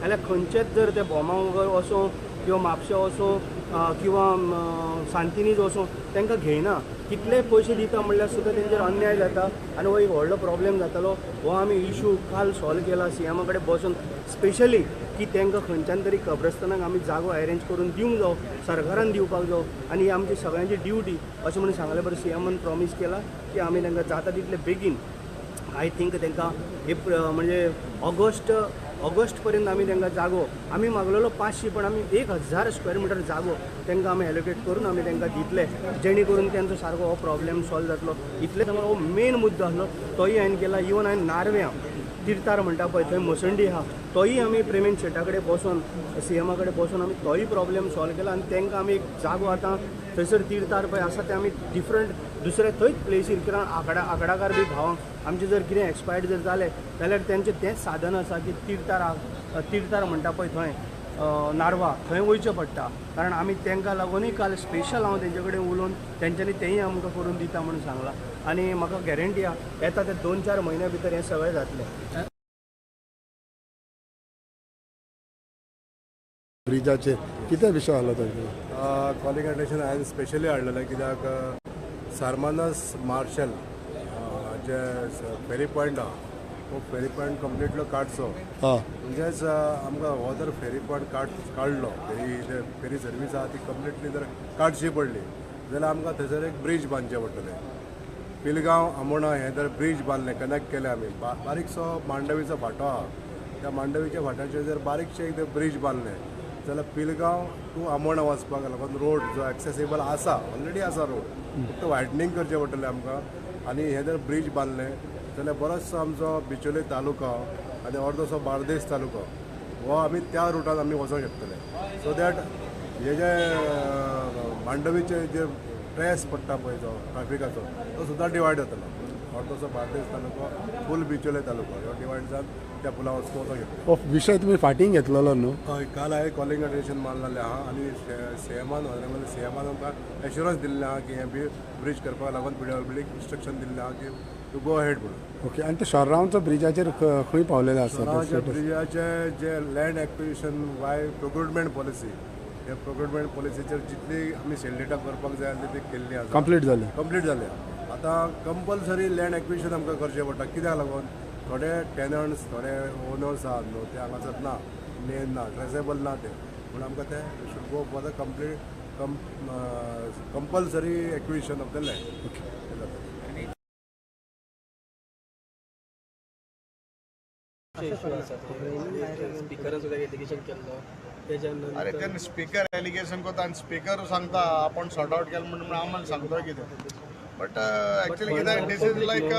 जाल्यार खंयचेच जर ते भोमा वचूं किंवा म्हापशा वचूं किंवा सांतिनीज वचूं तांकां घेयना. कितले पयशे दिता म्हणल्यार सुद्दां तेंचेर अन्याय जाता आनी हो एक व्हडलो प्रॉब्लेम जातालो. हो आमी इशू काल सॉल्व केला सीएमा कडेन बसून स्पेशली की तांकां खंयच्यान तरी कब्रस्तानाक आमी जागो अरेंज करून दिवंक जावो, सरकारान दिवपाक जावो आनी ही आमची सगळ्यांची ड्युटी अशें म्हणून सांगलें. बरें सीएमान प्रॉमीस केला की आमी तांकां जाता तितले बेगीन I think तांकां म्हणजे ऑगस्ट पर्यंत आमी तांकां जागो आमी मागलेलो 500 पण आमी 1000 स्क्वेअर मिटर जागो तांकां आमी एलोकेट करून आमी तांकां दितले जेणे करून तांचो सारको हो प्रॉब्लेम सॉल्व जातलो. इतले हो मेन मुद्दो आसलो तोय हांवें केला. इवन हांवें नार्व्यां तिर्थार म्हणटा पळय थंय मसंडी आहा तोय आमी प्रेमेन शेटा कडेन बसून सीएमा कडेन बसून आमी तोय प्रॉब्लेम सॉल्व केला आनी तांकां आमी एक जागो आतां थंयसर तिर्थार पळय आसा ते आमी डिफरंट दुसरे थंयच प्लेसीर कित्याक आकडाकार बी भावांक आमचे जर कितें एक्सपायर्ड जर जालें जाल्यार तेंचें तेंच साधन आसा की तिर्थार म्हणटा पळय थंय नार्वा थंय वयचें पडटा. कारण आमी तांकां लागूनय काल स्पेशल हांव तेंचे कडेन उलोवन तेंच्यांनी तेंय आमकां करून दिता म्हणून सांगलां आनी म्हाका गॅरंटी आहा येता ते 2-4 म्हयन्या भितर हें सगळें जातलें. ब्रिजाचेर कितें विशय आसलो तांचो? कॉलिंग अटेन्शन हांवें स्पेशली हाडलेलें कित्याक सारमानस मार्शल जे फेरी पॉयंट आहा तो फेरी पॉयंट कंप्लिटलो काडचो. म्हणजेच आमकां हो जर फेरी पॉयंट काडलो फेरी सर्वीस आहा ती कंप्लिटली जर काडची पडली जाल्यार आमकां थंयसर एक ब्रीज बांदचें पडटलें. पिलगांव आमोणा हें जर ब्रीज बांदलें कनेक्ट केलें आमी बारीकसो मांडवीचो फांटो आहा त्या मांडवीच्या फांट्याचेर जर बारीकशें एक ब्रीज बांदलें जाल्यार पिलगांव टू आमोणा वचपाक लागून रोड जो एक्सेसिबल आसा ऑलरेडी आसा रोड फक्त वायडनींग करचें पडटलें आमकां. आनी हें जर ब्रीज बांदलें जाल्यार बरोचसो आमचो बिचोले तालुका आनी अर्दोसो बार्देस तालुका हो आमी त्या रुटान आमी वचोंक शकतले. सो that हे जे मांडवीचे जे ट्रेस पडटा पळय जो ट्राफिकाचो तो सुद्दां डिवायड जातलो. अर्दोसो बार्देस तालुको फूल बिचोले तालुको हो डिवायड जावन त्या पुला वचोंक शकता. हो विशय तुमी फाटीं घेतलेलो न्हू? हय, काल हांवें कॉलिंग अटेन्शन मारलेलें आहा आनी सीएमान ऑनरेबल सीएमान आमकां एश्युरन्स दिल्लें आहा की हें ब्रीज करपाक लागून पीडब्ल्यूडीक इन्स्ट्रक्शन दिल्लें आहा की टू गो अहेड म्हणून. ओके, आनी ते शोर्रांवचो ब्रिजाचेर खंय पावलेले आसा? शोर्रांवच्या ब्रिजाचे जे land acquisition by procurement policy ह्या प्रोक्युरमेंट पॉलिसीचेर जितली आमी सेल्डेटा करपाक जाय आसली ती केल्ली आसा. कंप्लीट जालें? कंप्लीट जालें. आतां कंपल्सरी लँड एक्विजिशन आमकां करचें पडटा. कित्याक लागून थोडे टेनंट्स थोडे ओनर्स आहात न्हू ते हांगासर ना मेन ना ट्रेसेबल ना ते पूण आमकां ते should go for the complete compulsory acquisition of the land. स्पिकरान सुद्दां एलिगेशन केल्लो. अरे ते स्पिकर एलिगेशन करता आनी स्पिकर सांगता आपूण सॉर्ट आवट केलें म्हणून आम्हाला सांगता कितें. बट एक्चुअली कितें this is like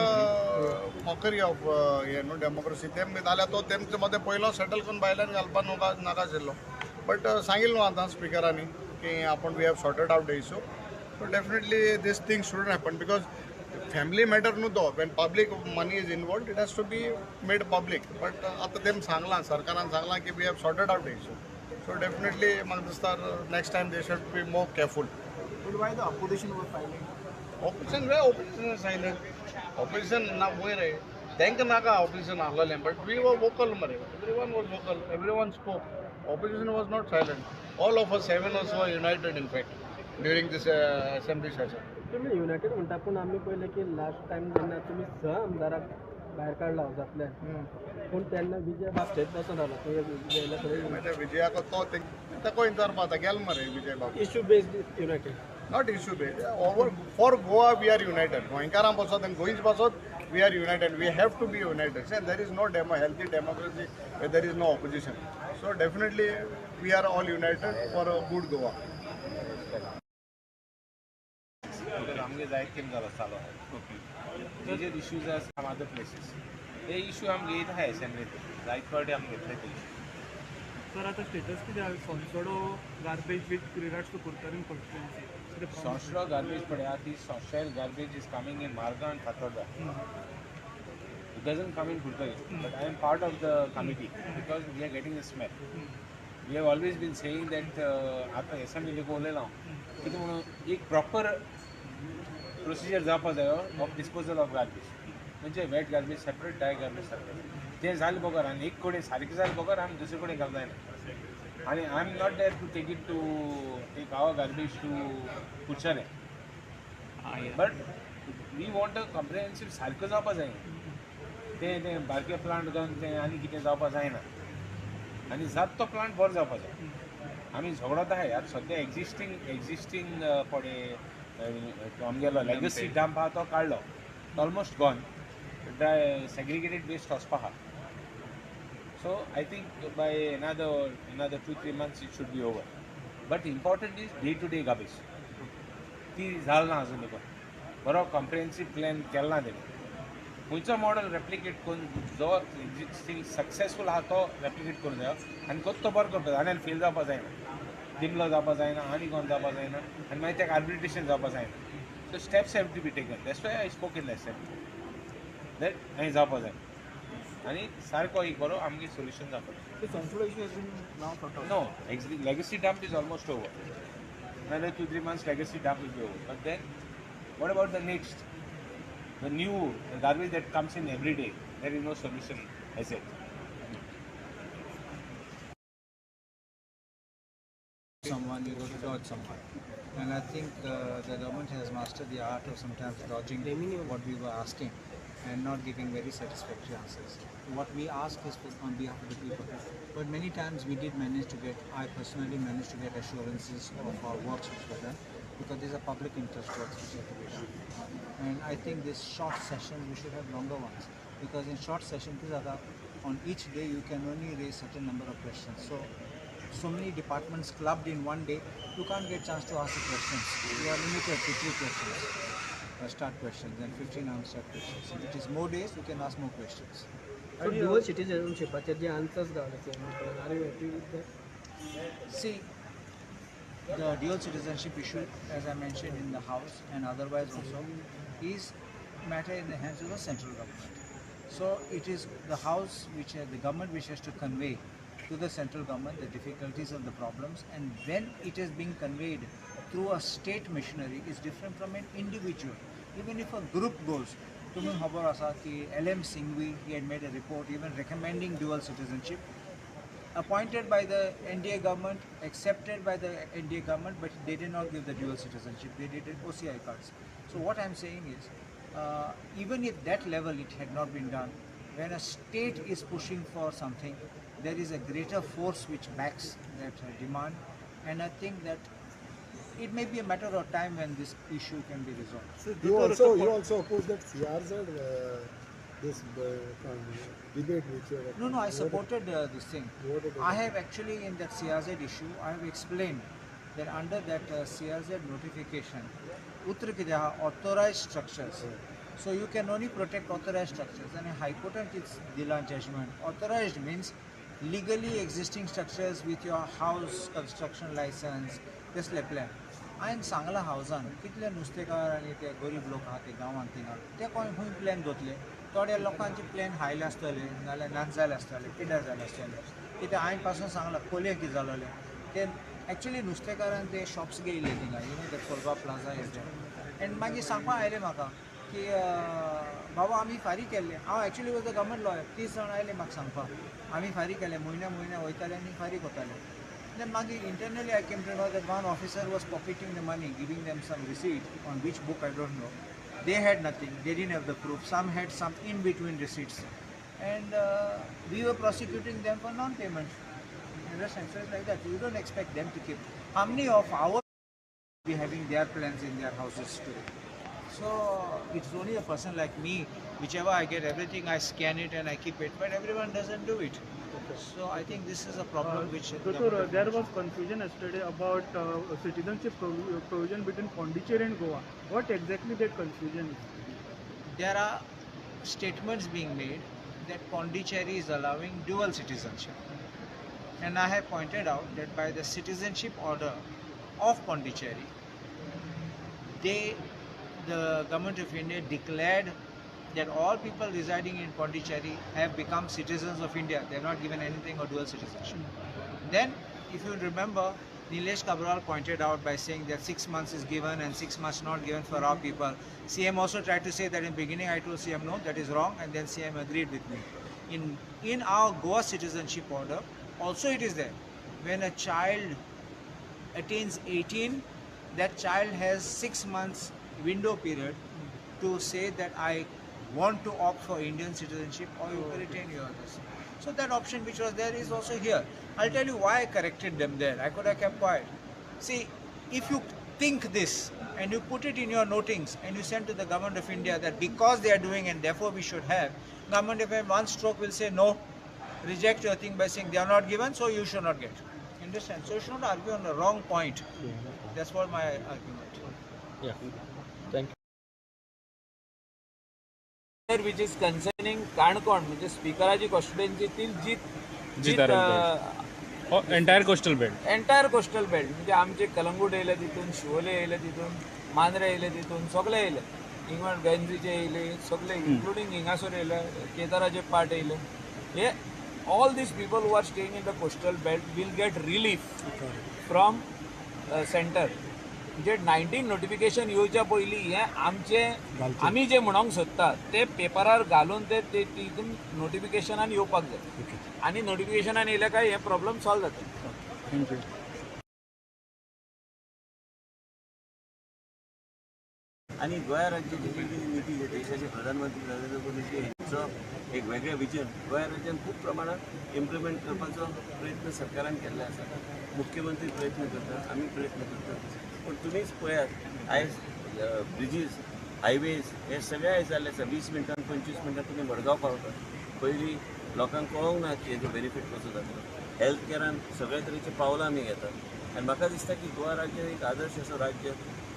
mockery of हें न्हू डेमोक्रेसी. तेम जाल्यार तो तेमचे मदें पयलो सेटल करून भायल्यान घालपाक नाका आशिल्लो. बट सांगिल्लें न्हू आतां स्पिकरांनी की आपूण we have sorted out the issue. So definitely this thing shouldn't happen because family matter न्हू तो. When public money is involved it has to be made public. But आतां तेम सांगलां सरकारान सांगलां की we have sorted out the issue. So definitely म्हाका दिसता next time they should be more careful. But why the opposition were silent? Opposition way opposition silent. Opposition ना वयर तांकां नाका ऑपोजिशन आहलेलें. बट we were vocal मरे. Everyone was vocal, everyone spoke. Opposition was not silent. All of us 7 us were united in fact during this assembly session. तुमी United म्हणटा पूण आमी पळयलें की लास्ट टायम जेन्ना तुमी 6 आमदाराक भायर काडला हावजांतल्यान पूण तेन्ना विजय बाब थंयच बसून रावला. विजयाक तो ताका विचारपा आतां गेल मरे विजय बाब. Issue based united, not issue based. Over for Goa we are united. गोंयकारां पासत आनी गोंयच पासत we are united. We have to be united. There is no healthy democracy where there is no opposition. So definitely we are all united for a good Goa. आमगे जायत तेम जाला चालू major issues are some other places. ते issue आमगे येत आहा एसेंब्लीत जायत फावटी आमी घेतले ते इशू. सर आतां स्टेटस कितें आहा Sonsodo garbage with regards to Curtorim constituency? Sonsodo garbage पळय ती Sonsodo garbage is coming in Margao and Fatorda. It doesn't come in Curtorim. But I am part of the committee because we are getting the smell. We have always been saying that आतां एसेंब्लीक उलयलां हांव कितें म्हणून एक proper procedure जावपा जायो of disposal of garbage. म्हणजे wet garbage separate, dry garbage separate. तें जालें बगर आनी एक कडेन सारकें जालें बगर आमी दुसरे कडेन घालूंक जायना. आनी I am not there to take it to take our garbage to Curchorem, but we want a comprehensive सारकें जावपा जाय. तें तें बारके प्लांट घालून तें आनी कितें जावपा जायना आनी जात तो प्लांट बरो जावपा जाय. आमी झगडत आहाय आतां सद्या एग्जिस्टींग पळय आमगेलो लेगसी डंप आहा तो काडलो, ऑलमोस्ट गॉन, सेग्रिगेटेड वेस्ट वचपा आहा. So I think by another 2-3 months it should be over. But important is day to day garbage ती जाल ना अजून देखून बरो कॉम्प्रिहेन्सीव प्लॅन केला ना तेणी. खंयचो मॉडल रेप्लिकेट करून जो एग्जिस्टींग सक्सेसफूल आहा तो रेप्लिकेट करूंक जायो आनी कोत तो बरो करपाक जाय. आनी फेल जावपा जायना, दिमलो जावपा जायना, आनी कोण जावपा जायना आनी मागीर ताका आर्बिट्रेशन जावपा जायना. So steps have to be taken. That's why I spoke in the assembly that हें जावपा जाय आनी सारको एक बरो आमगे सोल्युशन जावपा जाय. No, legacy dump is almost over. Another 2-3 months legacy dump will be over. But then what about the next, the new garbage that comes in every day? There is no solution as yet. Someone, you go to dodge someone. And I think the government has mastered the art of sometimes dodging what we were asking and not giving very satisfactory answers. What we ask is on behalf of the people. But many times we did manage to get, I personally managed to get assurances of our works which were done, because these are public interest works which have to be done. And I think this short session, we should have longer ones, because in short sessions, on each day you can only raise certain number of questions. So many departments clubbed in one day, you can't get chance to ask the questions. You are limited to 3 questions, start questions, and 15 unstarred questions. If it is more days, you can ask more questions. So dual citizenship, the answers are you happy with that? See, the dual citizenship issue, as I mentioned in the House and otherwise also, is matter in the hands of the central government. So it is the House, which the government which has to convey to the central government the difficulties and the problems, and when it is being conveyed through a state machinery is different from an individual. Even if a group goes, Tumin Khabar asa ki L.M. Singhvi, he had made a report even recommending dual citizenship, appointed by the NDA government, accepted by the NDA government, but they did not give the dual citizenship, they did it OCI cards. So what I am saying is, even if that level it had not been done, when a state is pushing for something, there is a greater force which backs that demand, and I think that it may be a matter of time when this issue can be resolved. So you also oppose that CRZ this debate which you have? No, I supported this thing. I have actually in that CRZ issue, I have explained that under that CRZ notification, Uttar Kideha authorized structures. So you can only protect authorized structures, and in High Court it's Dila judgment. Authorized means legally existing structures with your house construction license, तसले plan. हांवें सांगलां हावजान कितले नुस्तेकार आनी ते गरीब लोक आहा ते गांवांत थिंगा ते कोण खंय प्लॅन दोतले. थोड्या लोकांचे प्लॅन हायले आसतले नाल्यार नाच जाले आसतले, पिड्ड्यार जाले आसतले. कित्याक हांवें पासून सांगलां कोले कितें जालोले ते एक्चुली नुस्तेकारान ते शॉप्स घेयले थिंगा, you know that Colva plaza is there. And मागीर सांगपाक आयले म्हाका की बाबा आमी फारीक केल्ले. हांव actually was a government lawyer. 30 जाण आयले म्हाका सांगपाक आमी फारीक केले, म्हयन्या म्हयन्या वयताले आनी फारीक वताले. Then मागीर internally I came to know that one officer was pocketing the money, giving them some receipt on which book I don't know. They had nothing, they didn't have the proof. Some had some in between receipts, and we were prosecuting them for non-payment. You understand? So it's like that. You don't expect them to keep. How many of our be having their plans in their houses today? So it's only a person like me, whichever I get everything, I scan it and I keep it, but everyone doesn't do it. Okay. So I think this is a problem which... Doctor, there was confusion yesterday about citizenship provision between Pondicherry and Goa. What exactly that confusion is? There are statements being made that Pondicherry is allowing dual citizenship. And I have pointed out that by the citizenship order of Pondicherry, the government of India declared that all people residing in Pondicherry have become citizens of India. They are not given anything or dual citizenship. Then, if you remember, Nilesh Cabral pointed out by saying that 6 months is given and 6 months not given for our people. CM also tried to say that in the beginning. I told CM no, that is wrong, and then CM agreed with me. In our Goa citizenship order also it is there. When a child attains 18, that child has 6 months window period to say that I want to opt for Indian citizenship, or you can retain your others. So that option which was there is also here. I'll tell you why I corrected them there. I could have kept quiet. See, if you think this and you put it in your notings and you send to the government of India that because they are doing and therefore we should have, government of India one stroke will say no, reject your thing by saying they are not given, so you should not get. Understand? So you should not argue on the wrong point. That's what my argument. Yeah. Thank you. Which is concerning Canacona म्हणजे स्पीकराची constituency ती जीत entire coastal belt, entire coastal belt म्हणजे आमचे कलंगूट येयले तितून, शिवोले येयले तितून, मांद्रे येयले तितून, सगळे येयले, इवन वेंझीचे येयले सगळे, इन्क्लुडींग हिंगासर येयले, केदाराचे पार्ट येयले. हे all these people who are staying in the coastal belt will get relief from centre. म्हणजे 19 नोटिफिकेशन येवच्या पयलीं हें आमचें आमी जें म्हणोंक सोदता ते पेपरार घालून ते तितून नोटिफिकेशनान येवपाक जाय आनी नोटिफिकेशनान येयले काय हे प्रॉब्लम सॉल्व जाता. Thank you. आनी गोंय राज्याची जी कितें नीती देशाचे प्रधानमंत्री नरेंद्र मोदीजी हेंचो एक वेगळें विजन गोंय राज्यान खूब प्रमाणात इम्प्लिमेंट करपाचो प्रयत्न सरकारान केल्लो आसा. मुख्यमंत्री प्रयत्न करता, आमी प्रयत्न करता, पूण तुमीच पळयात आयज ब्रिजीस, हायवेज हे सगळे आयज जाल्ले आसा. 20 मिनटां 25 मिनटां तुमी मडगांव पावता. पयलीं लोकांक कळोंक ना की हेजो बेनिफीट कसो जातलो. हेल्थ कॅरान सगळे तरेची पावलां आमी घेतात आनी म्हाका दिसता की गोवा राज्य एक आदर्श असो राज्य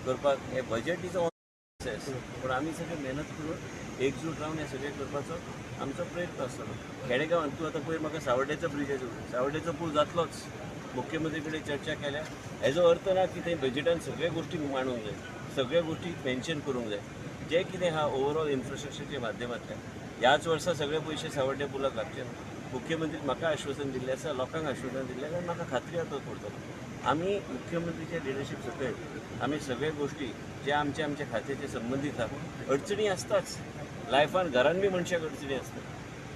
करपाक हे बजेट is success, पूण आमी सगळे मेहनत करून एकजूट रावन हें सगळें करपाचो आमचो प्रयत्न आसतलो. खेडेगांवांत तूं आतां पयर म्हाका सावड्ड्याचो ब्रिजाचो, सावड्ड्याचो पूल जातलोच, मुख्यमंत्री कडेन चर्चा केल्या. हेजो अर्थ ना की थंय बजेटान सगळ्या गोश्टी मांडूंक जाय, सगळ्या गोश्टी मेन्शन करूंक जाय. जें कितें आहा ओवरऑल इन्फ्रास्ट्रक्चरच्या माध्यमांतल्यान ह्याच वर्सा सगळे पयशे सावड्डे पुलाक लागचे. मुख्यमंत्री म्हाका आश्वासन दिल्लें आसा, लोकांक आश्वासन दिल्लें आसा आनी म्हाका खात्री आसा तो करतलो. आमी मुख्यमंत्रीच्या लिडरशीप सकयल आमी सगळ्या गोश्टी ज्या आमच्या आमच्या खात्याचे संबंदीत आहा, अडचणी आसताच लायफान, घरान बी मनशाक अडचणी आसता,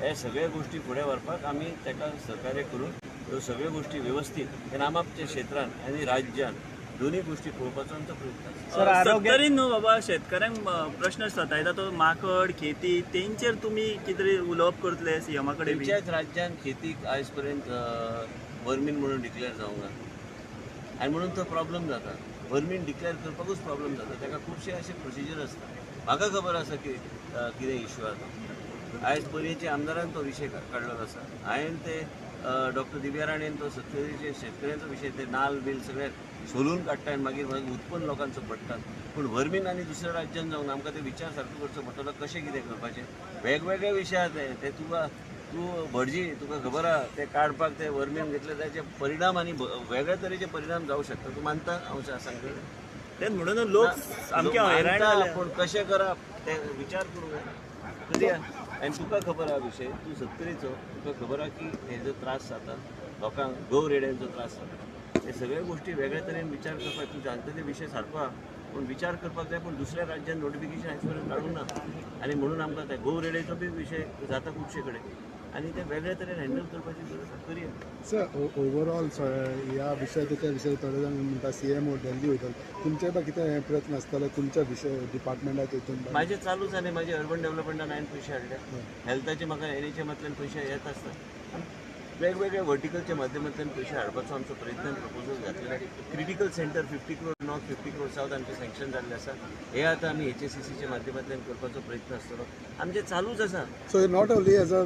हे सगळ्या गोश्टी फुडें व्हरपाक आमी ताका सहकार्य करून ह्यो सगळ्यो गोश्टी वेवस्थीत आनी आमच्या क्षेत्रान आनी राज्यान दोन्ही गोष्टी पळोवपाचो आमचो प्रयत्न आसा. सत्तरीन न्हू बाबा शेतकऱ्यांक प्रश्न सतायता तो माकड खेती, तेंचेर तुमी कितें उलोवप करतले सीएमा कडेन? खंयच्याच राज्यान खेतीक आयज पर्यंत वर्मीन म्हणून डिक्लेअर जावंक ना आनी म्हणून तो प्रॉब्लम जाता. वर्मीन डिक्लेअर करपाकूच प्रॉब्लम जाता, ताका खुबशे अशे प्रोसिजर आसता. म्हाका खबर आसा की कितें इश्यू आसा. आयज पर्येच्या आमदारान तो विशय काडलेलो आसा. हांवें ते डॉक्टर दिव्या राणेन तो सत्तरीचे शेतकऱ्यांचो विशय ते नाल बील सगळे सोलून काडटा आनी मागीर मागीर उत्पन्न लोकांचो पडटा. पूण वर्मीन आनी दुसऱ्या राज्यान जावन आमकां ते विचार सारको करचो पडटलो कशें कितें करपाचें. वेगवेगळे विशय आसा ते तुका तूं भटजी तुका खबर आहा ते काडपाक ते वर्मीन घेतले ताचे परिणाम आनी वेगळ्या तरेचे परिणाम जावं शकता. तूं मानता हांव सांगता तें म्हणून लोक सामके हैराण जाले. पूण कशें करप ते विचार करूंक जाय. आनी तुका खबर आहा विशय, तूं सत्तरीचो, तुका खबर आहा की हेजो त्रास जाता लोकांक, गंव रेड्यांचो त्रास जाता. हे सगळे गोश्टी वेगळे तरेन विचार करपाक तूं जाणटा ते विशय सारको आहा, पूण विचार करपाक जाय. पूण दुसऱ्या राज्यान नोटिफिकेशन आयज पर्यंत काडूंक ना आनी म्हणून आमकां ते गंव रेड्याचो बी विशय जाता खुबशे कडेन आनी ते वेगळे तरेन हँडल करपाची गरज आसा. करया सर. ओवरऑल ह्या विशय त्या विशय थोडे जाण म्हणटा सीएम दिल्ली वयतलो, तुमचे बा कितें प्रयत्न आसतले तुमच्या विशय डिपार्टमेंटाच्या हितून? म्हाजें चालूच आनी म्हाजे अर्बन डेवलपमेंटान हांवें पयशे हाडले, हेल्थाचे म्हाका एनएचएमांतल्यान पयशे येत आसता, वेगवेगळ्या वर्टिकलच्या माध्यमांतल्यान पयशे हाडपाचो आमचो प्रयत्न प्रपोजल घातलेले. Critical centre 50 crore north, 50 crore south आमचें सँक्शन जाल्लें आसा. हे आतां आमी एचएससीसीच्या माध्यमांतल्यान करपाचो प्रयत्न आसतलो. आमचें चालूच आसा. So not only as a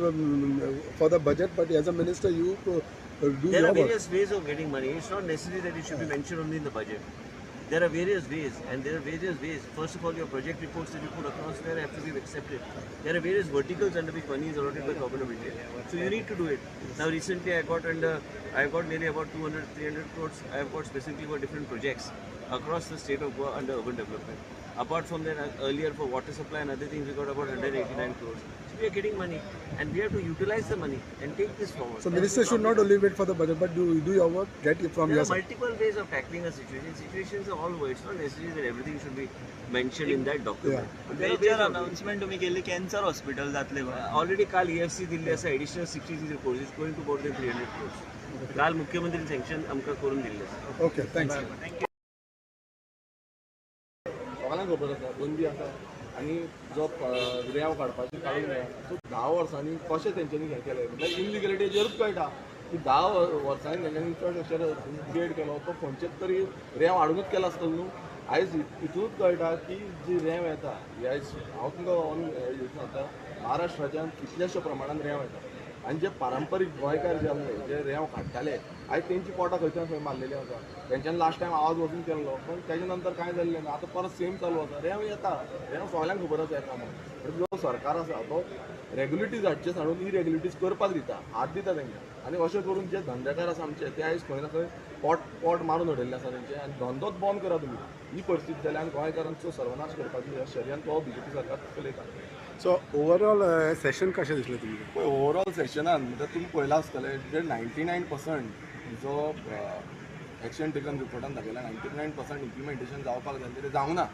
for the budget but as a minister you do. There are various ways of getting money. It's not necessary that it should be mentioned only in the budget. There are various ways, and there are various ways. First of all, your project reports that you put across there have to be accepted. There are various verticals under which money is allotted by Government of India. So you need to do it. Now recently I got nearly about 200-300 crores. I have got specifically for different projects across the state of Goa under urban development. Apart from that, earlier for water supply and other things, we got about 189 crores. So we are getting money and we have to utilize the money and take this forward. So minister should not only wait for the budget but do your work, get it from There your are multiple ways of tackling a situation. Situations are all over. It's not necessary that everything should be mentioned in that document. But there are ways major of doing it. Announcement तुमी केल्ली cancer hospital जातले गोंयांत. Already काल EFC दिल्ली आसा, additional 63 crores. It's going to more than 300 crores. काल मुख्यमंत्री sanction आमकां करून दिल्लें आसा. Okay, thanks. सगळ्यांक खबर आसा बंदी आसा आनी जो रेंव काडपाची काडूंक जाय. सो 10 वर्सांनी कशें तेंच्यांनी हें केलें म्हटल्यार इलिगलिटीचेरूच कळटा की 10 वर्सांनी तेंच्यांनी इन्फ्रास्ट्रक्चर क्रिएट केलो तो खंयचेच तरी रेंव हाडुनूच केलो आसतलो न्हू. आयज हितूनच कळटा की जी रेंव येता ही आयज हांव तुमकां ऑन सांगता, महाराष्ट्राच्यान कितल्याश्या प्रमाणान रेंव येता आनी जे पारंपरीक गोंयकार जे आसले जे रेंव काडटाले, आयज तेंची पोटां खंयच्यान खंय मारलेली आसा. तेंच्यांनी लास्ट टायम आवाज वचून केल्लो, पण तेच्या नंतर कांय जाल्लें ना. आतां परत सेम चालू आसा. रेंव येता, रेंव सगळ्यांक खबर आसा येता म्हणून, पण जो सरकार आसा तो रेगुलिटीज हाडचे सांडून इरेगुलिटीज करपाक दिता, हात दिता तेंकां. आनी अशें करून जे धंदेकार आसा आमचे ते आयज खंय ना खंय पोट पोट मारून उडयल्ले आसा तेंचे आनी धंदोच बंद करा तुमी ही परिस्थिती जाल्या आनी गोंयकारांचो सर्वनाश करपाची ह्या षडयंत्र हो बीजेपी सरकार चलयता. सो ओवरऑल सेशन कशें दिसलें तुमकां? पळय, ओवरऑल सेशनान म्हणल्यार तुमी पळयलां आसतलें जे 99% जो एक्शन टेकन रिपोर्टान दाखयला, 99% इम्प्लिमेंटेशन जावपाक जाय तें जावंक ना,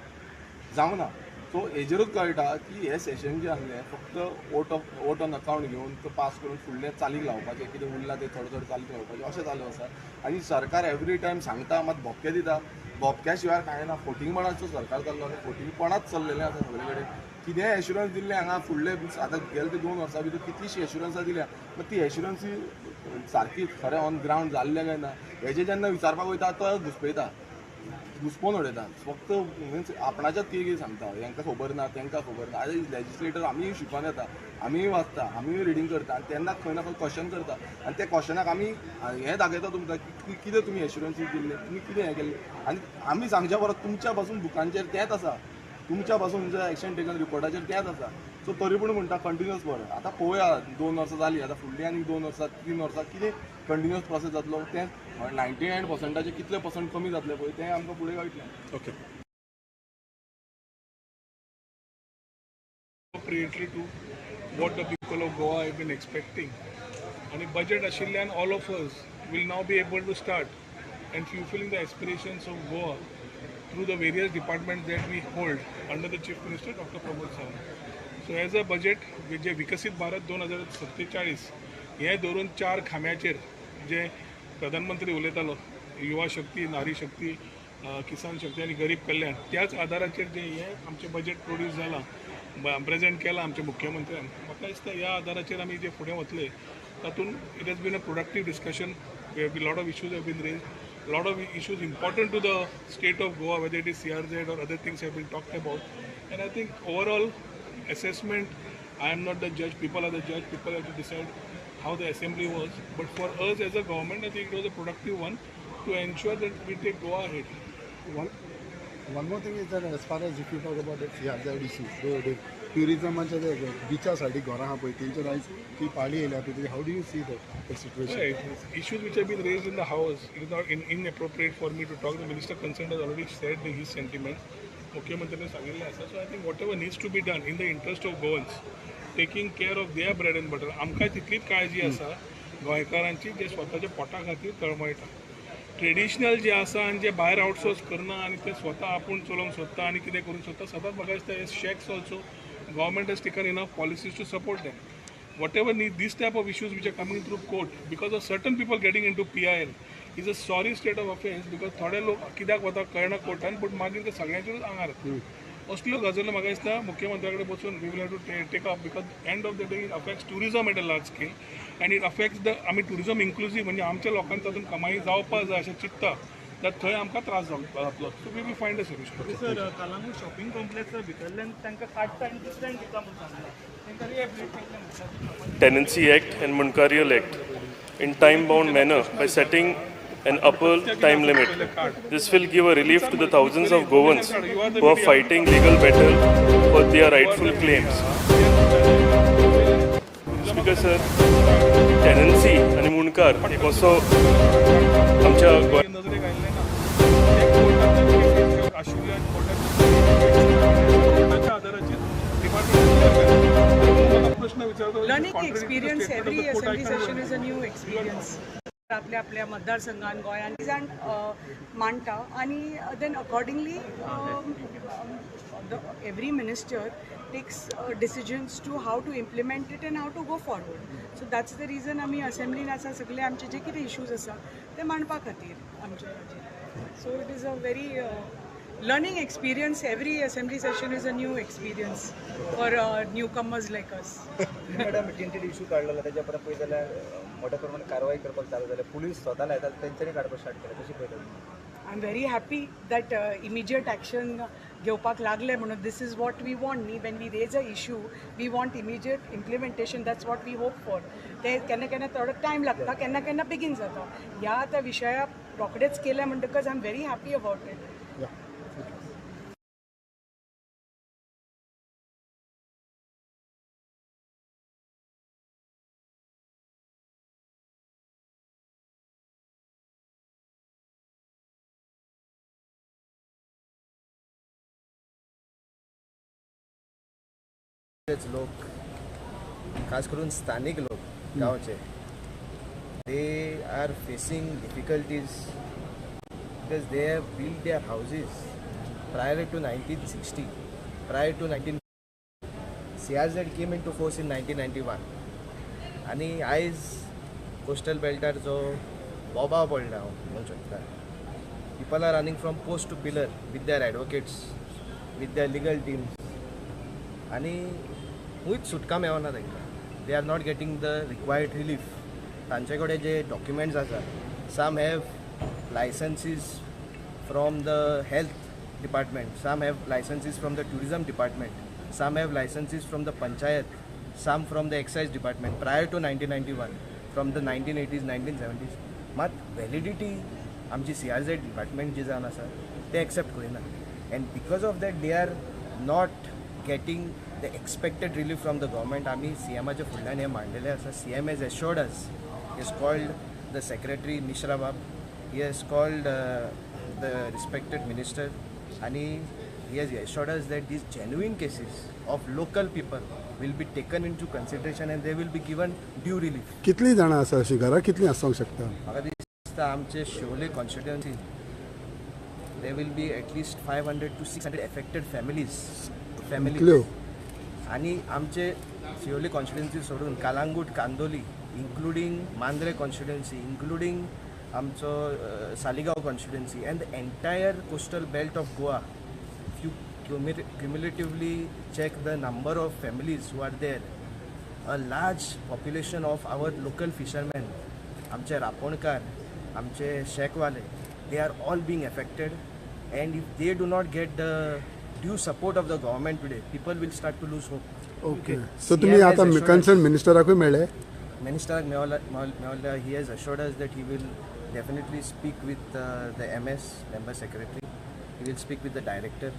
जावंक ना. सो हेजेरूच कळटा की हें सेशन जें आसलें फक्त vote on account घेवन तो पास करून फुडलें चालीक लावपाचें, कितें उरलां तें थोडें थोडें चालीक लावपाचें अशें चालू आसा. आनी सरकार एवरी टायम सांगता मात भोपके दिता. भोपक्या शिवाय कांय ना. फोटिंगपणाचो सरकार चल्लो आनी फोटिंगपणाच चल्लेलें आसा सगळे कडेन. कितेंय एश्युरन्स दिल्लें हांगा फुडले आतां गेले ते 2 वर्सां भितर कितलीशीं एश्युरन्सां दिल्या, बट ती एश्युरन्सी सारकी खरें ऑन ग्रावंड जाल्लें काय ना हेजें जेन्ना विचारपाक वयता तो घुसपयता, घुसपोवन उडयता. फक्त मिन्स आपणाच्याच कितें कितें सांगता, हेंकां खबर ना, तेंकां खबर ना. आतां लेजिस्लेटर आमीय शिकोन येता, आमीय वाचता, आमीय रिडींग करता आनी तेन्ना खंय ना खंय क्वेश्चन करता आनी त्या क्वेश्चनाक आमी हें दाखयता तुमकां की कितें तुमी एश्युरन्सीस दिल्ले, तुमी कितें हें केल्लें. आनी आमी सांगच्या परस तुमच्या पासून बुकांचेर तेंच आसा, तुमच्या पासून तुमच्या एक्शन टेकन रिपोर्टाचेर तेंच आसा. सो तरी पूण म्हणटा कंटिन्युअस बरें. आतां पळोवया, 2 वर्सां जालीं, आतां फुडलीं आनी 2 वर्सां, 3 वर्सां कितें कंटिन्युअस प्रोसेस जातलो तें 99 पर्संटाचे कितले पर्संट कमी जातले पळय तें आमकां फुडें कळटलें. Okay. Appropriately to what the people of Goa have been expecting. आणि बजेट आशिल्ल्यान all of us will now be able to start and fulfilling the aspirations of Goa through the various departments that we hold under the Chief Minister, Dr. Pramod Sawant. So as a budget जे विकसीत भारत 2047 हें धरून चार खांब्याचेर जे प्रधानमंत्री उलयतालो, युवा शक्ती, नारी शक्ती, किसान शक्ती आनी गरीब कल्याण, त्याच आदाराचेर जे हें आमचें बजेट प्रोड्यूस जालां, प्रेजेंट केलां आमच्या मुख्यमंत्र्यान, म्हाका दिसता ह्या आदाराचेर आमी जे फुडें वतले तातूंत it has been a productive discussion. Lot of issues have been raised, lot of issues important to the state of Goa, whether it is CRZ or other things, have been talked about. And I think overall assessment, I am not the judge, people are the judge, people have to decide how the assembly was. But for us as a government, I think it was a productive one to ensure that we take Goa ahead. One more thing is that as far as if you talk about that CRZ issue, the टुरिझमाच्या ते बिचा सायडीक घरां आहा पळय तेंचेर आयज ती पाळी येयल्या पळय, how do you see that situation? Right. Issues which have been raised in the house, it is not inappropriate for me to talk. The minister concerned has already said his sentiments. मुख्यमंत्र्यांनी सांगिल्लें आसा. So I think whatever needs to be done in the interest of Goans, taking care of their bread and butter, आमकां तितलीच काळजी आसा गोंयकारांची जे स्वताच्या पोटा खातीर तळमळटा. ट्रेडिशनल जे आसा आनी जे भायर आउटसोर्स करना आनी ते स्वता आपूण चलोवंक सोदता आनी कितें करूंक सोदता, सदांच म्हाका दिसता हे shacks also, government has taken enough policies to support them. Whatever need, this type of issues which are coming through court because of certain people getting into PIL is a sorry state of affairs, because थोडे लोक कित्याक वता कळना कोर्टान, पूण मागीर ते सगळ्यांचेरूच आंगार येता. असल्यो गजाली म्हाका दिसता मुख्यमंत्र्या कडेन बसून we will have to take up, because end of the day it affects tourism at a large scale and it affects the आमी टुरिजम इन्क्लुजीव म्हणजे आमच्या लोकांक तातूंत कमाई जावपाक जाय अशें चिंत्ता जाल्यार थंय आमकां त्रास जातलो. So we will find a solution. Sir, Calangute shopping कॉम्प्लेक्सा भितरल्यान तांकां काडटा आनी दुसऱ्यांक दिता म्हूण सांगला, तांकां रिहेबिलिटेट केलें म्हणटा. Tenancy Act and Mundkarial Act in time-bound manner by setting an upper time limit. This will give a relief to the thousands of Goans who are fighting legal battle for their rightful claims. Speaker sir, tenancy आनी मुंडकार एक असो आमच्या गोंय नजरेक आयिल्लें ना. ते कोर्टांत आशिल्ल्यान कोर्टात प्रश्न विचारता. Learning experience, every assembly session is a new experience. आपल्या आपल्या मतदारसंघान गोंयान जाण मांडटा आनी then accordingly every minister takes decisions to how to implement it and how to go forward. So that's the reason आमी असेंब्लीन आसा, सगळे आमचे जे कितें इश्यूज आसा ते मांडपा खातीर आमचे. So it is a very learning experience. Every assembly session is a new experience for newcomers like us. Madam, tinted issue काडलेलो तेज्या परत पळयत जाल्यार मोठ्या प्रमाणात कारवाई करपाक चालू जाल्या, पुलीस स्वता लायतात तेंच्यांनी काडपाक स्टार्ट केलें, कशी पळयता? I am very happy that immediate action घेवपाक लागले म्हणून. This is what we want न्ही. When we raise a issue, we want immediate implementation. That's what we hope for. ते केन्ना केन्ना थोडो टायम लागता, केन्ना केन्ना बेगीन जाता. ह्या आतां विशयाक रोखडेच केलें म्हणटकच I am very happy about it. लोक, खास करून स्थानिक लोक गांवचे, they are facing difficulties because they have built their houses prior to 1960, prior to 19 CRZ came into force in 1991. आनी आयज कोस्टल बेल्टार जो बोबाव पडला हांव म्हणूंक शकता, people are running from post to pillar with their advocates, with their legal teams, आनी खंयच सुटका मेळना तांकां. They are not getting the required relief. तांचे कडेन जे डॉक्युमेंट्स आसा, some have licenses from the health department, some have licenses from the tourism department, some have licenses from the panchayat, some from the excise department prior to 1991, from the 1980s, 1970s. मात validity आमची CRZ department जी जावन आसा ते accept करिना, and because of that they are not getting the expected relief from the government. आमी CMाच्या फुडल्यान हें मांडलेलें आसा. CM has assured us, he has called the secretary Mishra बाब, he has called the respected minister, आनी he has assured us that these genuine cases of local people will be taken into consideration and they will be given due relief. कितलीं जाणां आसा अशीं घरां, कितलीं आसूंक शकता? म्हाका दिसता आमचे Siolim constituency there will be at least 500 to 600 affected families. आनी आमचे शिवोली कॉन्स्टिट्युएन्सी सोडून Calangute, Candolim, including Mandrem constituency, including आमचो Saligao constituency and the entire coastal belt of Goa, if you cumulatively check the number of families who are there, a large population of our local fishermen, आमचे रापोणकार, आमचे शेकवाले, they are all being affected, and if they do not get the due support of the government today, people will start to lose hope. Okay. So तुम्ही आता concern मिनिस्टराकूय मेळ्ळे? मिनिस्टराक मेळ्ळा. He has assured us that he will definitely speak with the MS, member secretary. He will speak with the director,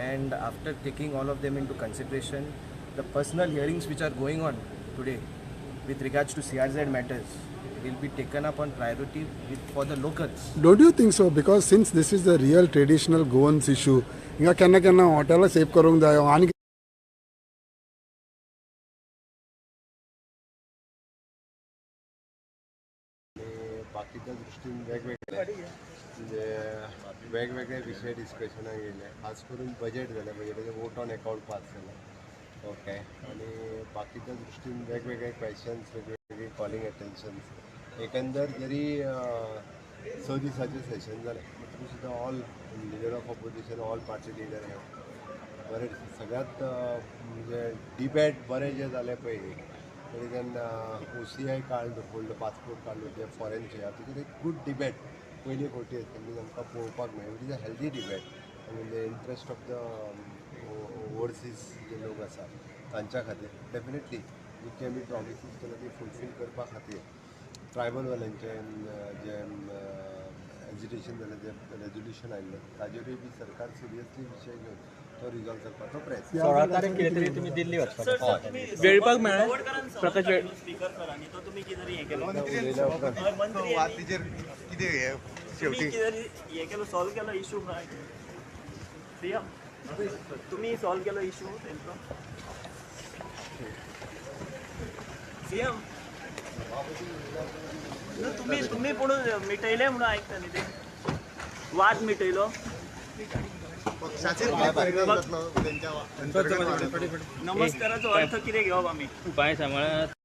and after taking all of them into consideration, the personal hearings which are going on today with regards to CRZ matters will be taken up on priority for the locals. Don't you think so? Because since this is the real traditional Goans issue, हिंगा केन्ना केन्ना हॉटेलां save करूंक जायो आनी बाकीच्या दृश्टीन वेगवेगळे म्हणजे वेगवेगळे विशय डिस्कशनाक येयले, खास करून बजेट जालें, बजेटाचें वोट ऑन अकाउंट पास जालें, ओके, आनी बाकीच्या दृश्टीन वेगवेगळे क्वेशन्स, वेगवेगळे कॉलिंग अटेन्शन्स. एकंदर जरी 6 दिसाचें सेशन जालें तरी सुद्दां all leader of opposition, all party leader हे बरें सगळ्यांत म्हणजे डिबेट बरें जें जालें पळय तरी तेन्ना OCI card hold passport काडलो जे फॉरेनचे तितून एक गूड डिबेट पयली फावटी असेंब्लीन आमकां पळोवपाक मेळ्ळें. It is a healthy debate in the interest of the overseas जे लोक आसा तांच्या खातीर डेफिनेटली जितके आमी प्रॉमिसीस केला ती फुलफील करपा खातीर ट्रायबलवाल्यांचे जे एजिटेशन जालें, जे रेजोल्युशन आयिल्लें ताजेरूय बी सरकार सिरियसली विशय घेवन तो रिजॉल्व करपाचो प्रयत्न. 16 तारीख कितें तरी तुमी दिल्ली वचपाक वेळपाक मेळ्ळें प्रकाश सॉल्व केलो इशू, तुमी सॉल्व केलो इशू तेंचो. सीएम न्हू तुमी तुमी पूण मिटयले म्हणून आयकता न्ही ते वाद मिटयलो. पक्षाचेर काय परिणाम जातलो तेंच्या अंतर्गत वादाचो? नमस्काराचो अर्थ कितें घेवप आमी? पांय सांबाळात.